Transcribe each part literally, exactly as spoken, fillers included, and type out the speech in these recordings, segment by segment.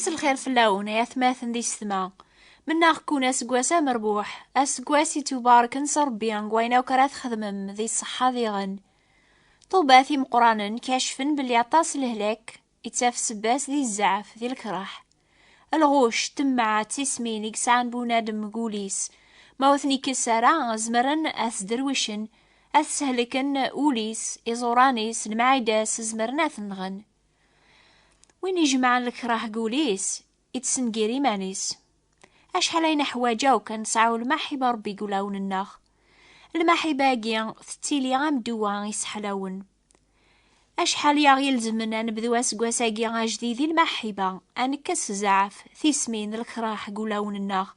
S lxir fell-awen ay atmaten d isetma. Mennaɣ-ken aseggas amerbuḥ, aseggas ittubarken s Ṛebbi deg wayen akk ara txedmem di ṣṣeḥḥa diɣen. Ṭuba timeqqranen kacfen belli aṭas lehlak ittaf ssebba-s di zzɛaf, di lekraḥ. Lɣuc, ṭṭemmeɛ d tismin i yesɛan bunadem deg wul-is, ma ur ten-ikkes ara, zemren ad t-sderwicen, ad t-shelken ul-is, iẓuran-is, lemɛida-s, zemren ad t-nɣen. Win ijemɛen lekraḥ deg wul-is, ittsengir iman-is. Acḥal ay neḥwaǧ akk ad nesɛu lmaḥiba Ṛebbi deg wulawen-nneɣ. Lmaḥiba-agi tettili am ddwa iseḥlawen. Acḥal i aɣ-ilezmen ad nebdu aseggas-agi ajdid i lmaḥiba, ad nekkes zzɛaf, tismin, lekraḥ deg wulawen-nneɣ.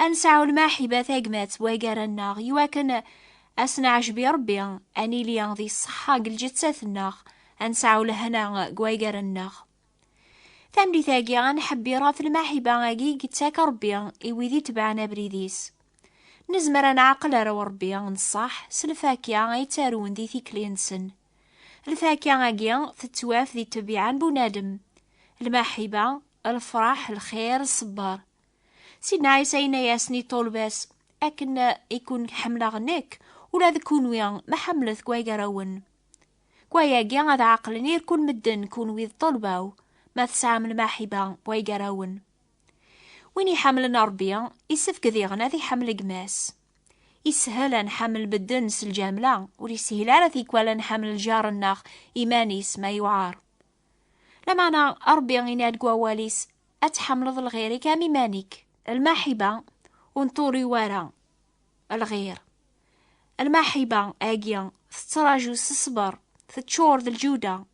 Ad nesɛu lmaḥiba tagmat deg waggar-nneɣ, iwakken ad s-neɛjeb i Ṛebbi, ad nili di ṣṣeḥḥa deg lǧettat-nneɣ, ad nesɛu lehna deg waggar-nneɣ. Tameddit-agi ad nḥebbi ɣef lmaḥiba-agi i yettak Ṛebbi i wid itebɛen abrid-is. Nezmer ad nɛaqel arraw n Ṛebbi n ṣṣeḥ s lfakya ay ttarun di tikli-nsen. Lfakya-agi tettwaf di ṭṭbiɛa n bunadem. Lmaḥiba, lefraḥ, lxir, ṣṣber. Sidna Ɛisa yenna-yasen i ṭṭulba-s, akken i ken-ḥemmleɣ nekk, ula d kunwi ma ḥemmlet deg wagarawen. Deg wayagi ad ɛeqlen irkul medden kunwi d ṭṭulba-w, ma tesɛam lmaḥiba deg wagarawen. Win iḥemmlen Ṛebbi, isefk diɣen ad iḥemmel gma-s. Ishel ad nḥemmel medden s lǧamla, ur ishil ara tikwal ad nḥemmel lǧar-nneɣ iman-is ma yuɛer. Lameɛna Ṛebbi yenna-d deg wawal-is, ad tḥemmleḍ lɣir-ik am iman-ik. Lmaḥiba ur nṭuri wara lɣir. Lmaḥiba-agi tettraǧu s ṣṣber, teččur d lǧuda.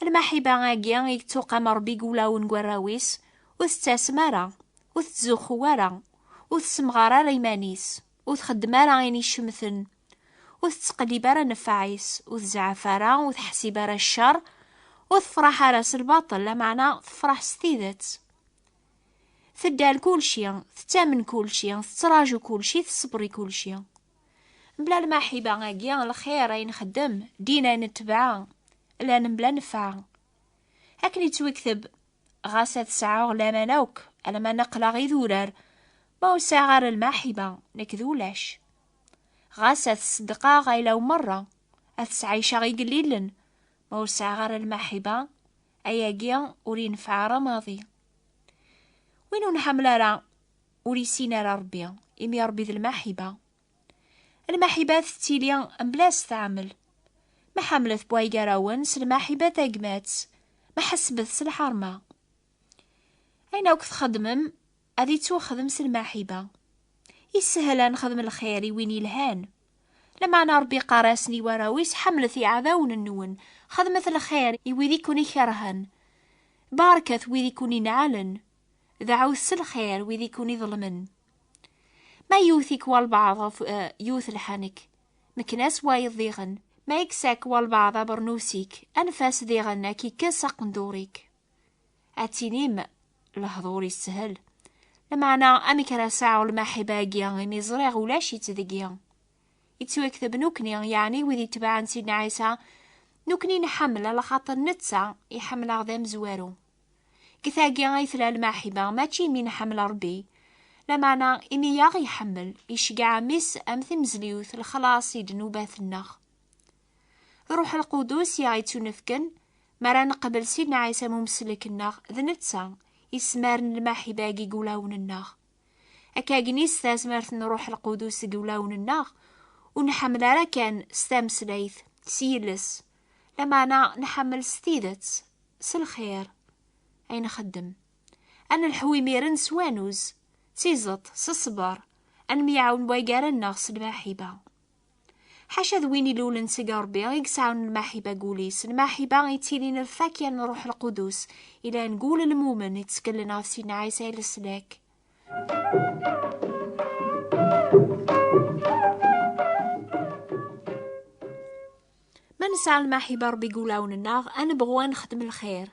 Lmaḥiba-agi i yettuqam Ṛebbi deg wulawen n warraw-is, ur tettasem ara, ur tettzuxxu ara, ur tessemɣar ara iman-is, ur txeddem ara ayen icemten, ur tettqellib ara nnfeɛ-is, ur tzeɛɛef ara, ur teḥsib ara ccer, ur tefraḥ ara s lbaṭel, lameɛna tefraḥ s tidet. Teddal kulci, tettamen kulci, tettraǧu kulci, teṣber i kulci. Mebla lmaḥiba-agi, lxir ay nxeddem, ddin ay netbeɛ, llan mebla nnfeɛ. Akken yettwikteb, ɣas ad sɛuɣ laman akk, alamma aql-aɣ idurar, ma ur sɛiɣ ara lmaḥiba, nekk d ulac. Ɣas ad t-ṣeddqeɣ ayla-w merra, ad t-sɛiceɣ igellilen, ma ur sɛiɣ ara lmaḥiba, ayagi ur yenfeɛ ara maḍi. Win ur nḥemmel ara, ur issin ara Ṛebbi, imi Ṛebbi d lmaḥiba. Lmaḥiba tettili mebla asteɛmel. Ma ḥemmlet bway gar-awen s lmaḥiba tagmat, ma ḥesbet s lḥerma. Ayen akk txedmem, ad ittwaxdem s lmaḥiba. Yeshel ad nexdem lxir i win yelhan. Lameɛna Ṛebbi iqqar-asen i warraw-is, ḥemmlet iɛdawen-nwen, xedmet lxir i wid i ken-ikerhen, barket wid i ken-inɛalen, deɛwet s lxir wid i ken-iḍelmen. Ma yewwet-ik walbeɛḍ ɣef, eh, yiwet lḥanek, mken-as wayeḍ diɣen. Ma yekkes-ak walbeɛḍ abernus-ik, anef-as diɣen ad k-ikkes aqendur-ik. Ad tinim, lehdur yeshel. Lameɛna, amek ara sɛuɣ lmaḥiba-agi imi ẓriɣ ulac-itt deg-i? Yettwakteb nekkni, yeɛni wid itebɛen Sidna Ɛisa, nekkni nḥemmel, ala xaṭer netta iḥemmel-aɣ d amezwaru. Deg tagi ay tella lmaḥiba, mačči imi nḥemmel Ṛebbi, lameɛna imi i aɣ-iḥemmel, iceggeɛ Mmi-s am timezliwt, lexlaṣ i ddnubat-nneɣ. D Ṛuḥ Lqudus i aɣ-ittunefken mi ara neqbel Sidna Ɛisa am umsellek-nneɣ, d netta ismaren lmaḥiba-agi deg wulawen-nneɣ. Akkagni s tazmert n Ṛuḥ Lqudus deg wulawen-nneɣ, ur nḥemmel ara kan s tameslayt, s yiles, lameɛna nḥemmel s tidet, s lxir ay nxeddem. Ad nelḥu imiren s wanuz, d tiẓeṭ, s ṣṣber, ad nemyaɛawen waggar-nneɣ s lmaḥiba. Ḥaca d win ilulen seg Ṛebbi i yesɛun lmaḥiba deg wul-is, lmaḥiba yettilin lfakya n Ṛuḥ Lqudus, ilan deg wul n lmumen itteklen ɣef Sidna Ɛisa i leslak. Ma nesɛa lmaḥiba Ṛebbi deg wulawen-nneɣ, ad nebɣu ad nexdem lxir.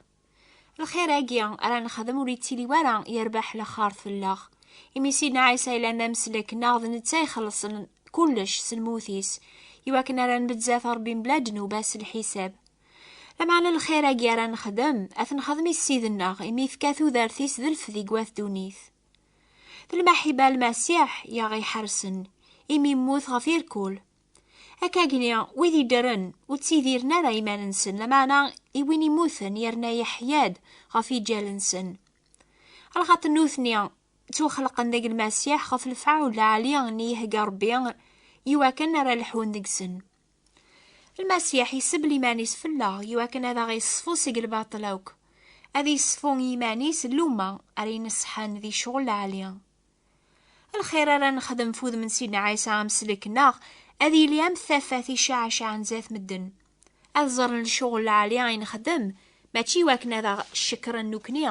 Lxir-agi ara nexdem ur yettili wara yerbeḥ laxert fell-aɣ. Imi Sidna Ɛisa yella d amsellek-nneɣ, d netta ixellṣen kullec s lmut-is, iwakken ara nbezzaf Ṛebbi mebla ddnuba s lḥisab. Lameɛna lxir-agi ara nexdem, ad t-nexdem i Ssid-nneɣ, imi yefka tudert-is d lfed i wat ddunit. D lmaḥiba n Lmasiḥ i aɣ-iḥersen, imi yemmut ɣef irkul. Akkagni, wid iddren ur ttidiren ara iman-nsen, lameɛna i win immuten yerna yeḥya-d ɣef iǧal-nsen. Lxaṭer nutni ttwaxelqen deg Lmasiḥ ɣef lefɛul lɛali-nni ihegga Ṛebbi iwakken ara lḥun deg-sen. Lmasiḥ isebl iman-is fell-aɣ iwakken ad aɣ-iṣfu seg lbaṭel akk, ad iṣfu iman-is n lumma ara ineṣḥen di ccɣel lɛali. Lxir ara nexdem f udem n Sidna Ɛisa ameslek-nneɣ ad yili am tafat iceɛcaɛen zdat medden. Ad ẓren lecɣel lɛali i nexdem, mačči iwakken ad aɣ-cekkren nekkni,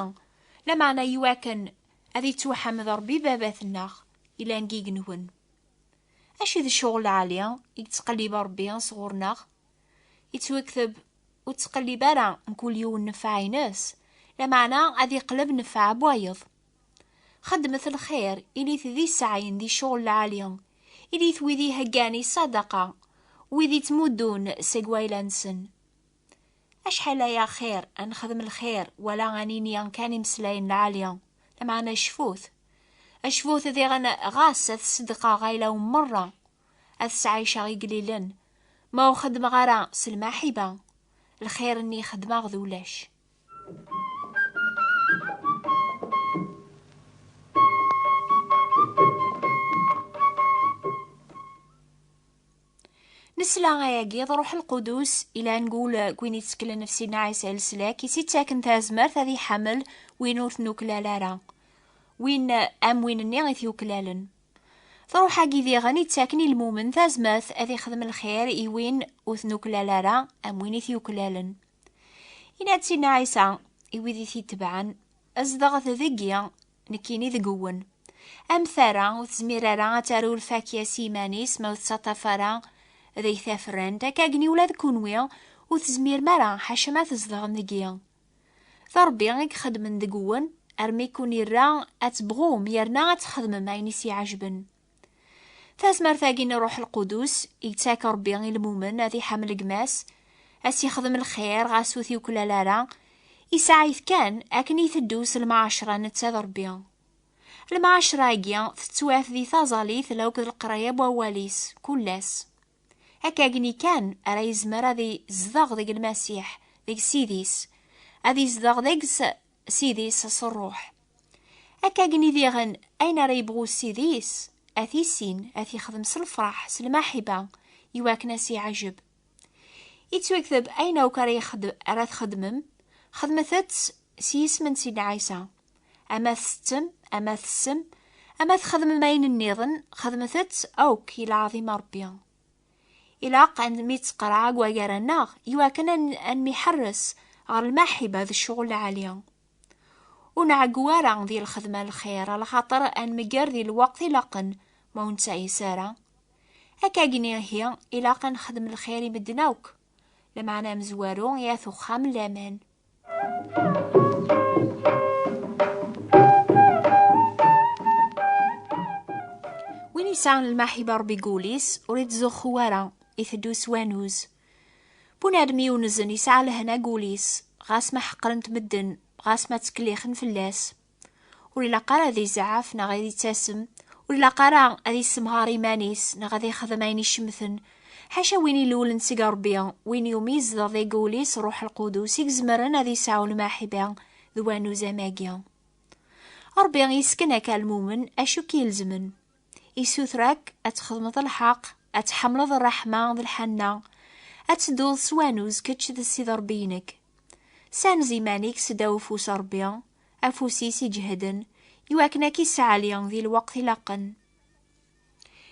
lameɛna iwakken ad ittwaḥmed Ṛebbi Baba-tneɣ ilan deg igenwen. Acu d ccɣel lɛali i yettqellib Ṛebbi sɣur-neɣ? Yettwakteb, ur ttqellib ara mkul yiwen nnfeɛ-ines, lameɛna ad iqleb nnfeɛ n wayeḍ. Xedmet lxir, ilit d iseɛyen di ccɣel lɛali, ilit wid iheggan i ṣṣadaqa, wid ittmuddun seg wayla-nsen. Acḥal aya xir ad nexdem lxir wala ad nini kan imeslayen lɛali, lameɛna cfut. Cfut diɣen ɣas ad ṣeddqeɣ ayla-w merra, ad sɛiceɣ igellilen, ma ur xeddmeɣ ara s lmaḥiba, lxir-nni xedmeɣ d ulac. Nesla ayagi d Ṛuḥ Lqudus, ilan deg wul n win itteklen ɣef Sidna Ɛisa i leslak, i s-ittaken tazmert ad iḥemmel win ur t-nuklal ara, win am win-nni i t-yuklalen. D Ṛuḥ-agi diɣen ittaken i lmumen tazmert ad ixdem lxir i win ur t-nuklal ara am win i t-yuklalen. Yenna-d Sidna Ɛisa i wid i t-itebɛen: "Zedɣet deg-i, nekkini deg-wen." Am tara ur tezmir ara ad taru lfakya s yiman-is ma ur tettaṭṭaf ara deg tafrant, akkagni ula d kunwi ur tezmirem ara ḥaca ma tzedɣem deg-i. D Ṛebbi i ixeddmen deg-wen, armi ken-irra ad tebɣum yerna ad txedmem ayen i s-iɛejben. Tazmert-agi n Ṛuḥ Lqudus i yettak Ṛebbi i lmumen ad iḥemmel gma-s, ad s-ixdem lxir ɣas ur t-yuklal ara, isɛa-it kan akken iteddu s lmeɛcra netta d Ṛebbi. Lmeɛcra-agi tettwaf di taẓallit akked leqraya n wawal-is kul ass. Akkagni kan ara yezmer ad izdeɣ deg Lmasiḥ, deg Ssid-is, ad izdeɣ deg-s Ssid-is s Ṛṛuḥ. Akkagni diɣen, ayen ara yebɣu Ssid-is, ad t-issin, ad t-ixdem s lefṛaḥ, s lmaḥiba, iwakken ad s-iɛǧeb. Ittwakteb ayen akk ara yexd-, ara txedmem, xedmet-tt s yisem n Sidna Ɛisa. Ama tsettem, ama tessem, ama txedmem ayen nniḍen, xedmet-tt akk i lɛaḍima Ṛebbi. Ilaq ad nemmitteqraɛ deg wagar-nneɣ, iwakken ad n-, ad nemḥerres ɣer lmaḥiba d ccɣel lɛali. Ur nɛeggu ara di lxedma n lxir, alaxaṭer ad nmegger di lweqt ilaqen, ma ur nettɛis ara. Akkagni ihi, ilaq ad nexdem lxir i medden akk, lameɛna amezwaru i at uxxam n laman. Win yesɛan lmaḥiba Ṛebbi deg wul-is, ur ittzuxxu ara, iteddu s wanuz. Bunadem iwnzen yesɛa lehna deg wul-is, ɣas ma ḥeqren-t medden, ɣas ma ttkellixen fell-as. Ur ilaq ara ad izeɛɛef neɣ ad ittasem, ur ilaq ara ad issemɣar iman-is neɣ ad ixdem ayen icemten. Ḥaca win ilulen seg Ṛebbi, win yumi izdeɣ deg wul-is Ṛuḥ Lqudus i izemren ad isɛu lmaḥiba d wanuz am agi. Ṛebbi yesken-ak a lmumen acu k-ilezmen. Isuter-ak ad txedmeḍ lḥeqq, ad tḥemmleḍ ṛṛeḥma d lḥanna, ad tedduḍ s wanuz kečč d Ssid Ṛebbi-inek. Ssanez iman-ik seddaw ufus Ṛebbi, afus-is iǧehden, iwakken ad k-isseɛli di lweqt ilaqen.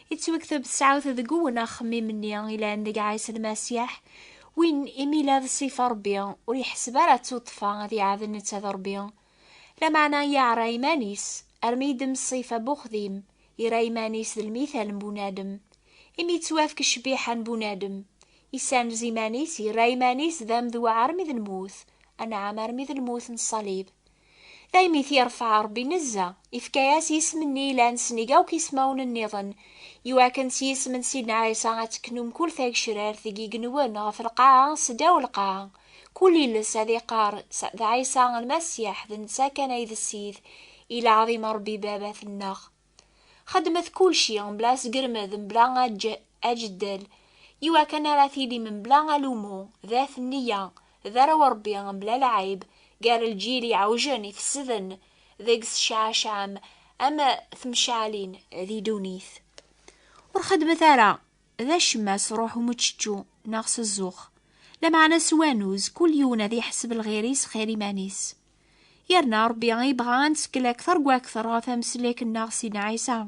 Ittwakteb tesɛut deg-wen axemmim-nni ilan deg Ɛisa Lmasiḥ, win imi la d ṣṣifa Ṛebbi, ur iḥseb ara d tuṭṭfa ad iɛaden netta d Ṛebbi. Lameɛna yeɛra iman-is, armi yeddem ṣṣifa n uxdim, yerra iman-is d lmital n bunadem. Imi yettwafk ccbiḥa n bunadem, issanez iman-is, yerra iman-is d amedwaɛ armi d lmut, anɛam armi d lmut n ṣṣalib. Daymi t-yerfeɛ Ṛebbi nezzeh, ifka-yas isem-nni ilan snig akk ismawen nniḍen, iwakken s yisem n Sidna Ɛisa ad teknu mkul tagecrart deg igenwen ɣef lqaɛa seddaw lqaɛa, Kul iles ad iqqar: "D Ɛisa Lmasiḥ, d netta kan ay d Ssid, i leɛḍim Ṛebbi Baba-tneɣ." Xedmet kulci mebla asgermed, mebla aǧ-, aǧeddal, iwakken ara tilim mebla alumu, dat nniya, d arraw Ṛebbi mebla lɛib, gar lǧil iɛewjen ifesden deg-s cɛacɛem am temcɛalin di ddunit. Ur xeddmet ara d acemma s ṛṛuḥ umeččečču neɣ s zzux, lameɛna s wanuz, kul yiwen ad iḥseb lɣir-is xir iman-is. Yerna Ṛebbi yebɣa ad nettkel akteṛ deg wakteṛ ɣef amsellek-nneɣ Sidna Ɛisa,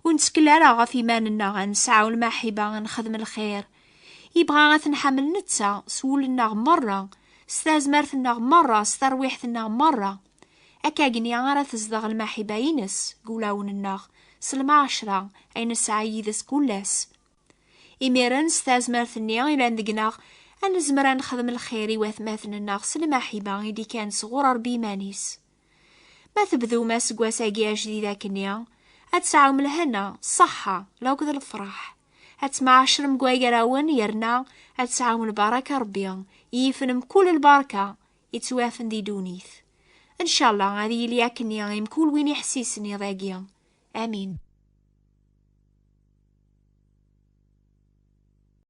ur nettkel ara ɣef iman-nneɣ, ad nesɛu lmaḥiba, ad nexdem lxir. Yebɣa ad t-nḥemmel netta s wul-nneɣ meṛṛa, s tazmert-nneɣ meṛṛa, s terwiḥt-nneɣ meṛṛa. Akkagni ara tezdeɣ lmaḥiba-ines deg wulawen-nneɣ, s lmaɛacra ay nesɛa yid-s kul ass. Imiren, s tazmert-nni yellan deg-neɣ, ad nezmer ad nexdem lxir i watmaten-nneɣ s lmaḥiba i d-ikkan sɣur Ṛebbi iman-is. Ma tebdum aseggas-agi ajdid akkenni, ad tesɛum lehna, ṣṣeḥḥa, akked lefṛeḥ. Ad tmeɛcrem deg wagrawen, yerna ad tesɛum lbaraka Ṛebbi, yifen mkul lbarka yettwafen di ddunit. Ncallah ad yili akkenni i mkul win iḥessisen iḍ-agi. Amin.